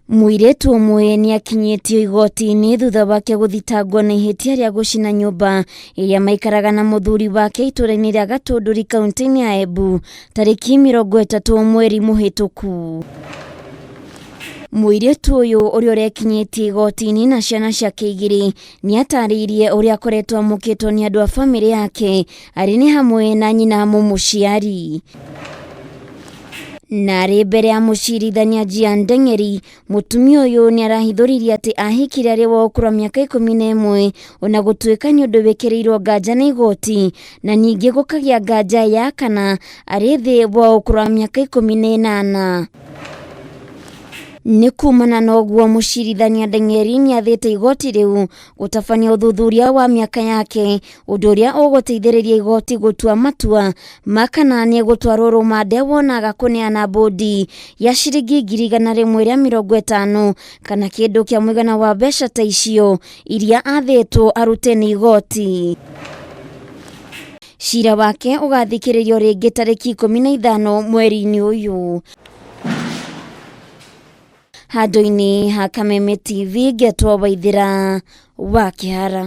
Mũirĩtu ũmwe nĩ akinyĩtio igoti-inĩ thutha wake gũthitangwo na ihĩtia rĩa gũcina nyũmba ĩrĩa maikaraga na mũthuri wake itũũra-inĩ rĩa Gatũndũri kaunti-inĩ ya Embu tarĩki 30 mweri mũhĩtũku. Mũirĩtu ũyũ ũrĩa ũrekinyĩtie igoti-inĩ na ciana ciake igĩrĩ nĩ atarĩirie ũrĩa akoretwo amũkĩtwo nĩ andũ a bamĩrĩ yake arĩ nĩ hamwe na nyina mũmũciari. Na arĩ mbere ya mũcirithania Gian Ndeng'eri, mũtumia ũyũ nĩ arahithũririe atĩ ahikire arĩ wa ũkũrũ wa mĩaka 11 ona gũtuĩka nĩ ũndũ wĩkĩrĩirwo nganja nĩ igoti na ningĩ gũkagĩa nganja ya kana arĩ thĩ wa ũkũrũ wa mĩaka 18. Nĩ kumana na ũguo mũcirithania Ndeng'eri nĩ athĩte igoti rĩu gũtabania ũthuthuria wa mĩaka yake ũndũ ũrĩa ũgũteithĩrĩria igoti gũtua matua ma kana nĩ egũtwarwo rũmande wonaga kũneana mbũndi ya ciringi 150,000 kana kĩndũ kĩa mũigana wa mbeca ta icio iria athĩtwo arute nĩ igoti. Cira wake ũgathikĩrĩrio rĩngĩ tarĩki 15 mweri-inĩ ũyũ. Handũ-inĩ ha Kameme TV ngetwo Waithĩra wa Kĩhara.